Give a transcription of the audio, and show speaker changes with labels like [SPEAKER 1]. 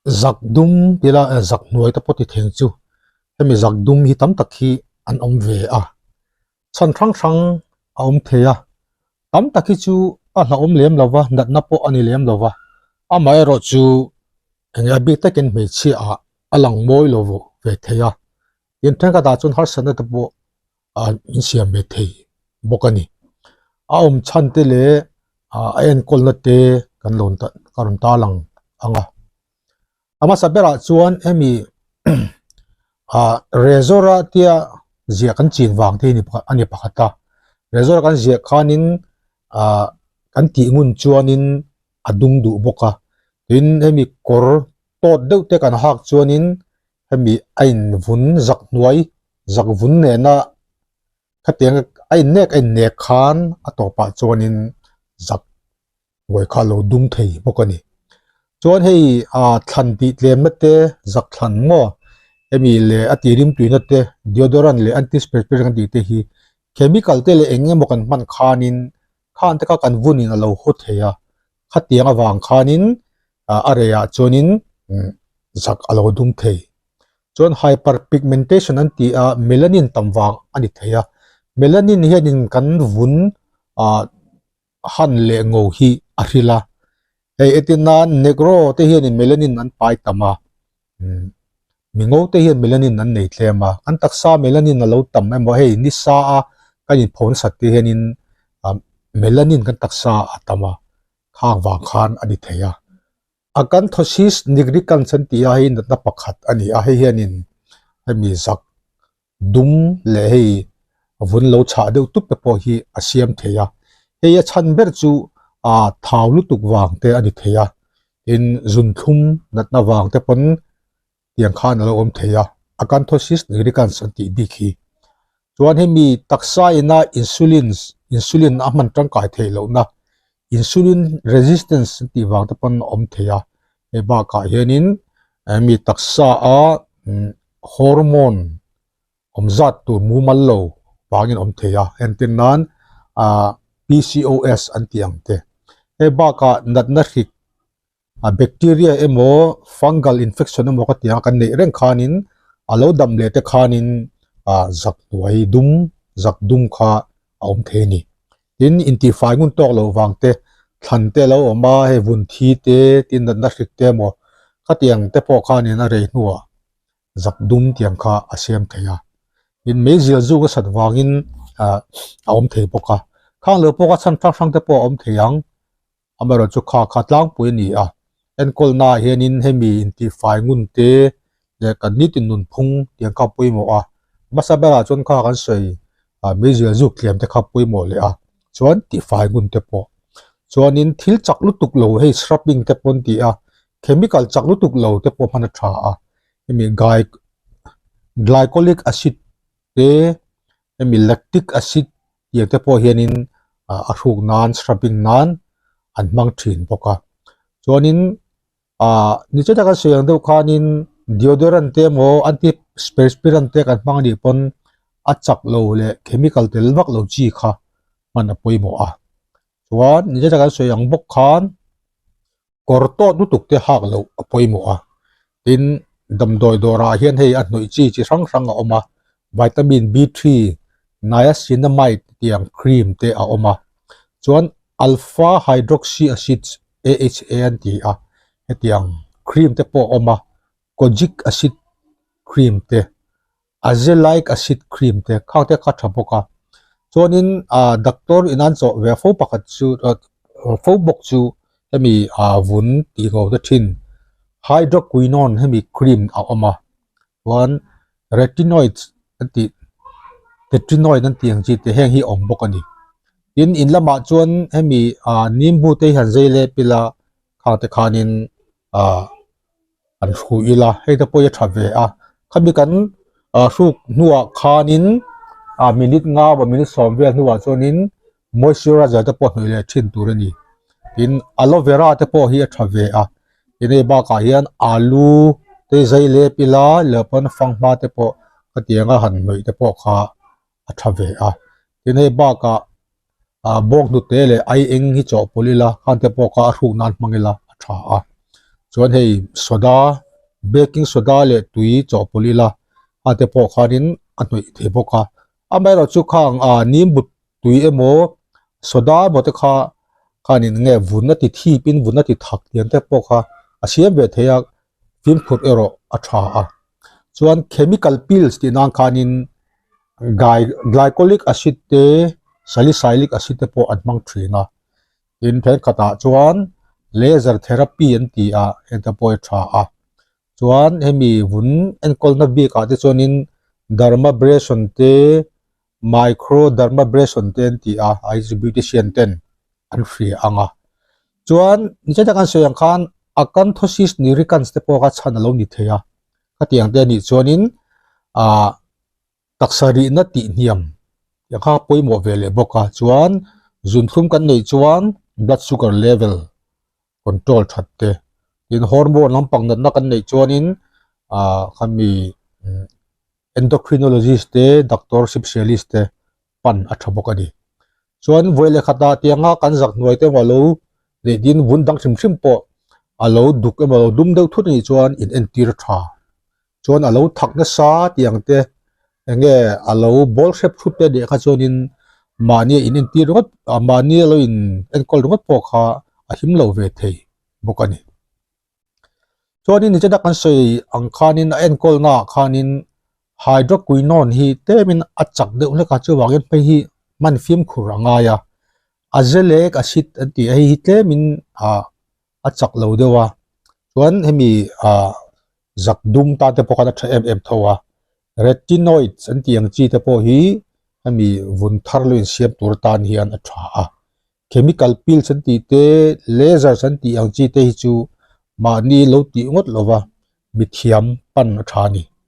[SPEAKER 1] Zak dum tila zak hnuai te pawh ti theng chu hemi zak dum hi tam tak hi an awm ve a chhan hrang hrang a awm thei a tam tak hi chu a hlauhawm lem lo va natna pawh a ni lem lo va amaherawh chu eng a bik takin hmeichhia ah a lang mawi lo ve thei a tin thenkhatah chuan harsatna te pawh ah in siam ve thei bawk a ni a awm chhan te leh ah a enkawlna te kan lo ka rawn tarlang ang a a hmasa berah chuan hemi ah resort a tia ziah kan chin vang te hi a ni pakhat a resort kan ziah khanin ah kan tih ngun chuanin a dum duh bawk a tin hemi kawr tawt deuh te kan hak chuanin hemi a invun zak hnuai zak vun nena khatiang a innek a innek khan a tawpah chuanin zak hnuai kha a lo dum thei bawk a ni. Chuan hei ah thlan tih tlemna te zak thlan maw hemi leh a tih rimtuina te deodorant leh antiperspirant tih te hi chemical te leh eng emaw kan hman khanin khan te kha kan vunin a lo haw thei a khatiang avang khanin ah a rehah chuanin zak a lo dum thei. Chuan hyperpigmentation an tih a melanin tam vang a ni thei a melanin hianin kan vun ah han leh ngo hi a hril a hei entir nan negro te hianin melanin an pai tam a mi ngo te hian melanin an nei tlem a kan taksa melanin a lo tam emaw hei nisa a kan inpho nasat te hianin ah melanin kan taksa a tam a khang vang khan a ni thei a. Acanthosis nigricans an tih a hei natna pakhat a ni a hei hianin hemi zak dum leh hei vun lo chhah deuh tup te pawh hi a siam thei a hei a chhan ber chu ah thau lutuk vang te a ni thei a tin zunthlum natna vang te pawn tiang khan a lo awm thei a, acanthosis nigricans an tih bik hi. Chuan hemi taksa ina insulin insulin a hman tangkai theih lohna insulin resistance an tih vang te pawn a awm thei a, hei bakah hianin hemi taksa a hormone awm zat tur mumal lo vangin awm thei a, entir nan ah PCOS an tih ang te. Hei bakah natna hrik a bacteria emaw fungal infection emaw ka tih ang a kan neih reng khanin a lo dam leh te khanin ah zak hnuai dum zak dum kha a awm thei a ni. Tin intihfai ngun tawk loh vang te thlan te a lo awm a hei vun thi te tin natna hrik te emaw khatiang te pawh khanin a rei hnuah zak dum tiang kha a siam thei a. Tin meizial zuk a sat vangin ah a awm thei bawk a khang lo pawh kha chhan hrang hrang te pawh a awm thei ang. Amaherawhchu chu kha kha tlangpui a ni a, enkawlnaah hianin hemi intihfai ngun te leh kan nitin nunphung tiang kha pawimawh a, hmasa berah chuan kha kan sawi ah meizial zuk tliam te kha pawimawh leh a, chuan tihfai ngun te pawh. Chuanin thil chak lutuk lo hei scrubbing te pawh an ti a, chemical chak lutuk lo te pawh hman a tha a, hemi glycolic acid te hemi lactic acid tiang te pawh hianin ah a hruk nan scrubbing nan an hmang thin bawk a chuanin ah niche taka sawi ang deuh khanin deodorant te emaw antiperspirant te kan hmang anih pawn a chak lo leh chemical tel vak lo chi kha hman a pawimawh a chuan niche taka sawi ang bawk khan. Kawr tawt lutuk te hak loh a pawimawh a, tin damdawi dawrah hian hei a hnawih chi chi hrang hrang a awm a, vitamin B three, niacinamide tiang cream te a awm a, chuan alpha hydroxy acids, AHA an ti a, hetiang cream te pawh a awm a, kojic acid cream te. Azelaic acid cream te khang te kha tha bawk a chuanin ah doctor in an chawh ve fo pakhat chu fo bawk chu hemi ah vun tih ngho te thin hydroquinone hemi cream a awm a chuan retinoids an tih tetinoid an tih ang chi te heng hi a awm bawk a ni tin in lamah chuan hemi ah nimbu te hi han zei leh pila khang te khanin ah. an hru ila hei te pawh hi a tha ve a khami kan ah hruk hnuah khanin ah minute nga emaw minute sawm vel hnuah chuanin moisturizer te pawh hnawih leh thin tur a ni tin aloe vera te pawh hi a tha ve a tin hei bakah hian alu te zai lep ila leh pawn fanghma te pawh khatianga han hnawih te pawh kha a tha ve a tin hei bakah ah bawnghnute leh ai eng hi chawhpawlh ila khante pawh kha a hruk nan hmang ila a tha a. Chuan hei soda baking soda leh tui chawhpawlh ila a te pawh khanin a hnawih thei bawk a amaherawh chu khang ah nimbu tui emaw soda emaw te kha khanin nge vun a ti thip in vun a ti thak tiang te pawh kha a siam ve thei a fimkhur erawh a tha a chuan chemical pills tih nan khanin glycolic acid te salicylic acid te pawh an hmang thin a. Tin thenkhatah chuan laser therapy an ti a heng te pawh hi a tha a chuan hemi vun enkawlna bikah te chuanin dermabrasion te micro dermabrasion te an ti a a hi chu beautician ten an hria ang a chuan nichai taka an sawi ang khan acanthosis nigricans te pawh kha chhan a lo ni thei a khatiang te anih chuanin ah. Taksa rihna tih hniam tiang kha pawimawh ve leh bawk a, chuan zunthlum kan neih chuan blood sugar level control that te, tin hormone lampang natna kan neih chuanin ah khami endocrinologist te doctor specialist te pan a tha bawk a ni. Chuan vawi leh khatah tianga kan zak hnuai te emaw alo leh din vun dang hrim hrim pawh alo duk emaw alo dum deuh thut anih chuan in entir tha. Chuan alo thak nasa tih ang te eng nge alo bawl hrep hrut te nih kha chuanin mahni a in entir ringawt ah mahni alo in enkawl ringawt pawh kha a him lo ve thei bawk a ni. Chuanin nichina kan sawi ang khanin a enkawlna ah khanin hydroquinone hi tlemin a chak deuh hlek a chuvangin hei hi hman fimkhur a ngai a azelaic acid an tih a hei hi tlemin ah a chak lo deuh a chuan hemi ah zak dum tan te pawh khan a tha em em tho a retinoids an tih ang chi te pawh hi hemi vun thar lo insiam tur atan hian a tha a. Chemical pills an tih te, lasers an tih ang chi te hi chu mahni lo tih ngawt lova mithiam pan a tha a ni.